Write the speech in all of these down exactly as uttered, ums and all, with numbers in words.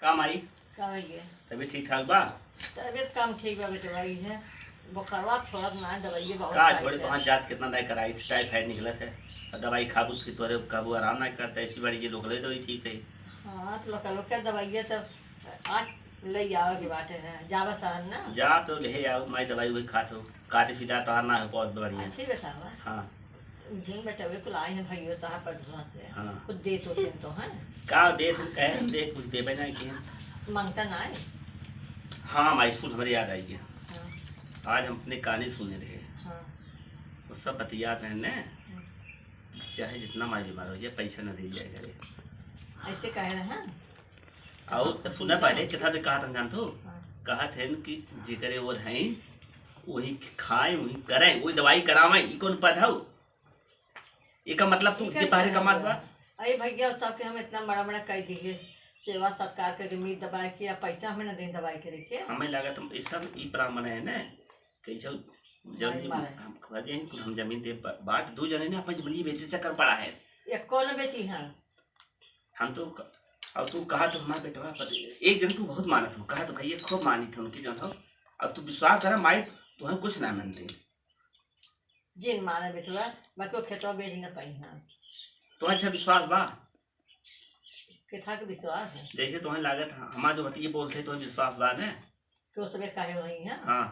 का माई? का भैया? तबीयत ठीक ठाक बा? तबीयत कम ठीक बा बेटवा, ई है बुखारवा छोड़त ना, दवाइये बहुत का खाई छोड़े, है। तोहार जाँच कितना दाई कराई थी, टाइफाइड निकलत है, और दवाई खाबू फिर तोरे काबू आराम ना करता, ऐसी बारी ये लोकल दवाई ठीक है। हाँ, तो लोकल के दवाइये तो आज ले जावे के बाटे है, जावा शहर ना। जा तो ले आओ माई, दवाई वही खा तो, काटे सीधा तोहार ना हो बहुत बढ़िया। अच्छी बतावा। हाँ। दिन बचावे कुल आए हैं भाइयों, तोहार पर धुआं से। हाँ। कुछ दे तो, दे तो, हैं? का दे तो, कहे हम दे, कुछ देबे ना किए। मांगता ना है। हाँ, माई, सुन, हमरे याद आई है। हाँ। आज हम अपने काने सुने रहे। हाँ। वो सब बतियात रहे ने। हम्म। चाहे जितना माई बीमार हो जाए, पैसा ना दे जाए घरे। ऐसे कहे रहे हैं? और तो सुना पहले, कितना भी कहा था, जानत हो? हाँ। कहा थे कि जेकरे ओर हैं, वही खाए, वही करें, वही दवाई करावें, ई कौन पद हौ? एका मतलब तू ई जे का बाहरे कमात बा? अरे भैया, सबके हम इतना बड़ा बड़ा कह दिए, सेवा सत्कार करके मीट दबाए के, या पैसा हमें ना दें दबाए के रखे। हमें लागत हम ई सब ई ब्राह्मण है ना, कैसे जमीन मारे। हम कह दिए हैं, हम जमीन दे बा-, बाट दो जने ने अपन जमीन बेचे चक्कर पड़ा है। ये कौन बेची है? हम तो क-, अब तू कहा तो हमारे बेटवा पति, एक दिन तू बहुत मानत हो, कहा तो भैया खूब मानी थे उनकी जौन हो, अब तू विश्वास करा माई, तुम्हें कुछ ना मानते। जिन माने बेटवा, बचो खेतवा बेच न पाई हाँ। तो अच्छा विश्वास बा? किथा के विश्वास है? जैसे तुम्हें लागत है, हमारे जो भतीजे बोलते हैं, तुम्हें विश्वास बा ने? तो उसमें काहे वही है? हाँ।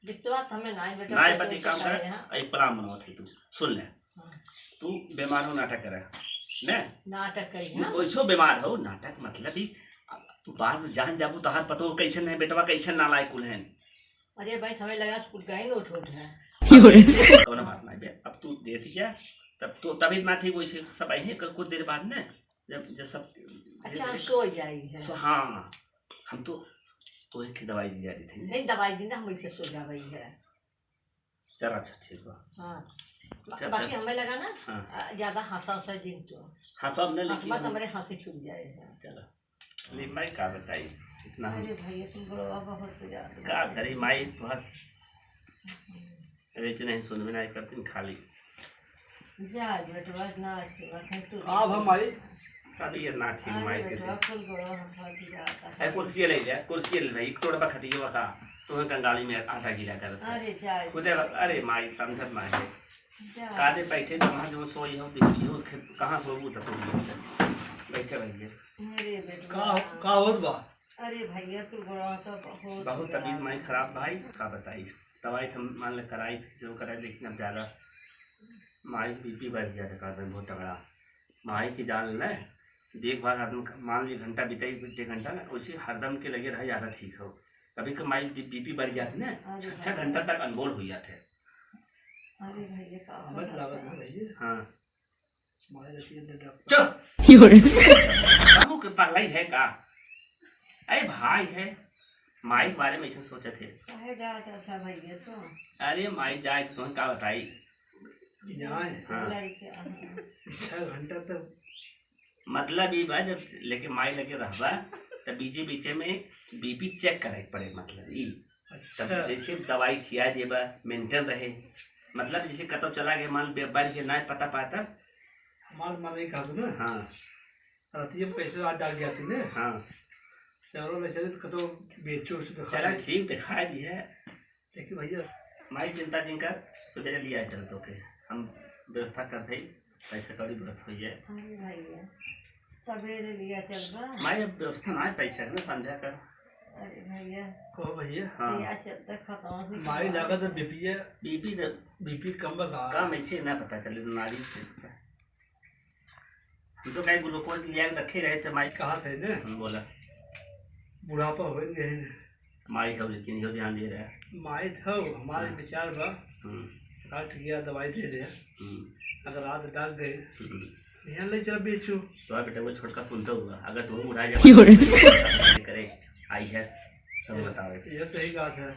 विश्वास हमें ना है बेटा, नाय तो पति काम करे, हाँ। आई प्रणाम मनवा थे तू, सुन ले। हाँ। तू बीमार हो, नाटक करे, ने? नाटक करी, हाँ। ओइसो बीमार हो, नाटक मतलब ही, तू बाद में जान जाबू, तोहार पतो कैसन है, बेटवा कैसन नालायक कुल है। अरे भाई, हमें लगा कुछ गए नोट वोट है। कौनो बात नहीं बे, अब तू देख क्या, तब तो तबीयत ना ठीक, वैसे सब आई है, कल कुछ देर बाद में, जब, जब सब अच्छा, हम सो जाई है। सो, हाँ, हम तो, तो एक ही दवाई दी जा रही थी। नहीं, दवाई दी ना, हम वैसे सो जावई है। चल, अच्छा, ठीक बा। हाँ। बा-, चल, बाकी चल। हमें लगा ना, हाँ। आ, ज्यादा हंसा उसा जिन तो। हाँ, तो अब नहीं, लेकिन आत्मा तो हम हमारे हंसी छूट जाए है। चलो। नहीं, माई का बताई, इतना हम अरे भैया, तुम बड़वा बहुत हो जाते का हो। करी माई, तो हंस। अरे, इतने ही सुनबे ना करती खाली। जा बेटवा, ना अच्छी बात है, तू अब हम माई। अरे, ये ना ठीक अरे माई के बेटवा, दे। कुल बड़ा हाथ जाता है। ए, कुर्सी ले ले, कुर्सी ले ले, एक टोड़ बा खटिया का, तुम्हें कंगाली में आटा गिरा कर। अरे जा खुदे, अरे माई, समझत माई है। जा। कादे बैठे तो वहाँ जो सोई हो, देखी हो, खे-, कहाँ सोबू तो सोई हो। बैठे, बैठे। अरे बेटवा। का, का होत बा? अरे भैया, तू बड़ा तो बहुत बहुत तबीयत माई खराब भाई, का बताई। दवाई तो मान ले कराई, जो कराई, लेकिन अब ज्यादा माई बीपी बढ़ गया था, का बहुत तगड़ा। माई की जान ले, देखभाल हरदम क-, मान ली घंटा बिताई, डेढ़ घंटा ना, उसी हरदम के लगे रहा, ज्यादा ठीक हो। कभी कभी माई बी-, बीपी बढ़ जाती ना, अरे छह, छह बाप रे। घंटा तक अनबोल हो जाते। अरे भैया, का हमें तो बताओ? लागत है भैया। हाँ। माई रहती है डॉक्टर। चुप। बाबू के पगलाई है का? अरे भाई है, माई के बारे में ऐसे सोचत है। काहे जात अच्छा भैया तो? अरे माई जाए तो तुम का बताई? जाए। हाँ। लड़के, हाँ। छह घंटा तक। मतलब ई बा, जब लेके माई लगे रहबा, त बीचे बीचे में बीपी चेक करे के पड़े, मतलब ई। अच्छा। तब जैसे दवाई खिया देबा, मेंटेन रहे। मतलब जैसे कतौ चला गए, मान बे-, बढ़ के ना पता पाता। हमार मन नहीं कहत ना। हाँ। रतिया में कैसे रात डाल जाती ना। हाँ। चलो ले चले तो कतौ बेचो उसे तो खा चला ले। ठीक, दिखा दी है। देखिए भैया। माई चिंता जिन कर, सवेरे लिया चल तो के। हम व्यवस्था कर दे, पैसा कौड़ी बहुत हो जाए। अरे भैया, सवेरे लिया चल बा। माई अब व्यवस्था ना है पैसा के ना, समझा कर। अरे भैया। कहो भैया। हाँ। लिया चल तो खत्म हो माई जाए। लागत है बीपी है। बीपी तो बीपी कम बा का? कम ऐसे ना पता चले, नारी से। हम तो कहीं ग्लूकोज लिया के रखे रहे थे, माई। कहा थे ने? हम बोला। बुढ़ापा हो गए ने। माई हो, लेकिन इहो ध्यान दे रहा है। माई था, हमारे हम्म। विचार बा। हम्म। रात गया, दवाई दे दे। हम्म। अगर रात डाल गए, हम्म। ध्यान ले चल बेचो। तो बेटा, वो छोटका सुनता हुआ, अगर तुम उड़ा जाओ, क्यों रे? करे, आई है, सब ये, बतावे। ये सही बात है।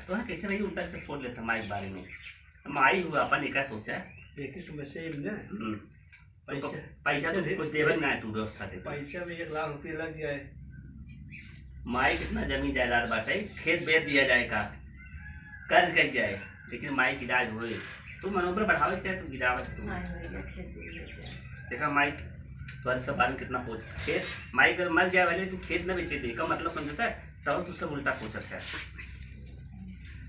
तो कैसे नहीं उल्टा से फोड़ लेता माई के बारे में? माई हुआ, अपन एका सोचा। देखिए, समस्या ये ना। हम्म। तो पैसा, पैसा तो पैसा कुछ देवे ना है तू व्यवस्था दे। पैसा में एक लाख रुपया लग गया है। माई कितना जमीन जायदाद बाटे, खेत बेच दिया जाए का, कर्ज कर जाए, लेकिन माई की इलाज होए। तू मनोबल बढ़ावे के चाहे, तू गिरावे के तू। माई होए, खेत बेच दिया जाए। देखा माई तुम्हारे सब बारे में कितना सोच। खेत, माई अगर मर जाए वाले, तू खेत न बेचे दे, का मतलब समझता है? तब तू सब उल्टा सोचत है।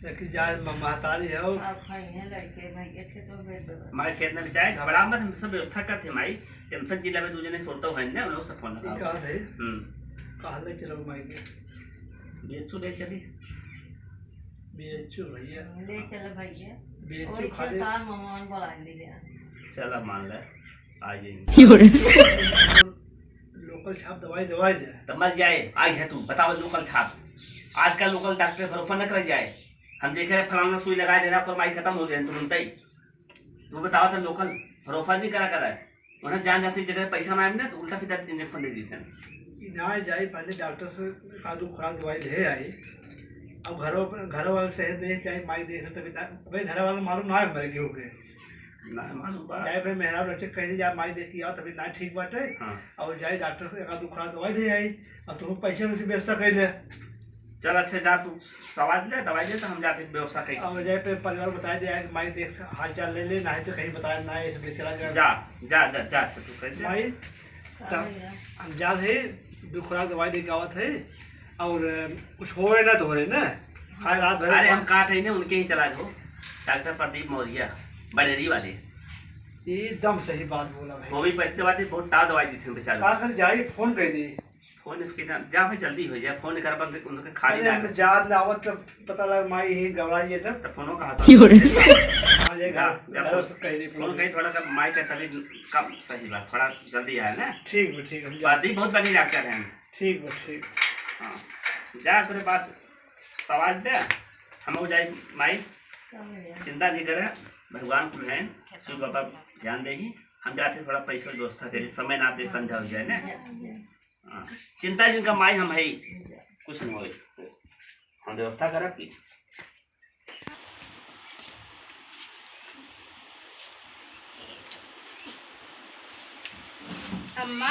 लेकिन जाए म-, महतारी है। अब खाई है लड़के, भाई, एक खेत में बैठ गए। माई खेत न बेचाए, घबरा मत, हम सब व्यवस्था करते हैं, माई। टेंशन जिला में दू जने सोता है ना, उन लोग से फोन ठीक लगाओ। है। हम्म। कहाँ ले चलो माई के? बीएचयू ले चली। बीएचयू भैया। ले चलो भैया। बीएचयू वही खाली चलता है, मेहमान बुला लिया। चला मान ले, आ जाएंगे। क्यों रे? लोकल छाप दवाई दवाई दे। तो मर जाए, आज है तू, बताओ लोकल छाप। आजकल लोकल डॉक्टर भरोसा न कर जाए। हम देखे रहे फलाना सुई लगा दे रहा, पर माई खत्म हो गए तुरंत ही। तू बताओ तो लोकल भरोसा नहीं करा करा है। उन्हें जान जाती जगह पैसा ना आए ना, तो उल्टा सीधा इंजेक्शन दे देते हैं। ना जाए, पहले डॉक्टर से एक आध खुराक दवाई ले आई। अब घरों पर, घर वाले सेहत देख के आई, माई देख ले, तभी ना, भाई घर वाले मालूम ना है मरे क्यों के। ना मालूम बा। जाए भाई मेहरारू बच्चे कह दी, जा माई देख के आओ, तभी ना ठीक बाटे। हाँ। और जाए डॉक्टर से एक आध खुराक दवाई ले आई, और तुम पैसे में से व्यवस्था कर ले। चल अच्छा जा तू सवाल ले, दवाई ले, तो हम जाके व्यवस्था करेंगे। और जाए पे परिवार बताए दे आए कि माई देख हाल चाल ले ले, ना है तो कहीं बताए ना है, इसलिए चला गया। जा, जा, जा, जा, अच्छा तू कर जा। माई, तब हम जात है, दो खुराक दवाई लेके आवत है, और, अ, कुछ होए ना तोहरे ना, खाए रात भर अरे, हम कहा थे ना, उनके ही चला जाओ, डॉक्टर प्रदीप मौर्य, बड़ेरी वाले। एकदम सही बात बोला भाई। वो भी पहले बात है, बहुत टाल दवाई दी थी बेचारे। का कर जाई, फोन कर दी। फोन इसके ना, जा भाई, जल्दी हो जाए, फोन कर अपन उनके खाली अरे, ना हम कर। जात ले आवत तो पता लगा माई ही घबराई है तब। तो फोनो कहा था। क्यों रे? हाँ, ये जा, घर, जा, घर फोन, से कह दी फोन फोन। कहीं थोड़ा सा माई का तबीयत कम सही बा, थोड़ा जल्दी आए ना। ठीक बा, ठीक, हम जा। बात ही बहुत बड़ी डॉक्टर हैं। ठीक बा, ठीक। हाँ, जा तेरे बात सवाल दे, हम हो जाए माई, चिंता नहीं करे, भगवान कुल हैं, शिव बाबा ध्यान देही। हम जाते थोड़ा पैसा व्यवस्था करी, समय ना दे, संध्या हो जाए ना। हाँ, चिंता जिनका माई हम है, कुछ नहीं होई, हम व्यवस्था करब की। अम्मा,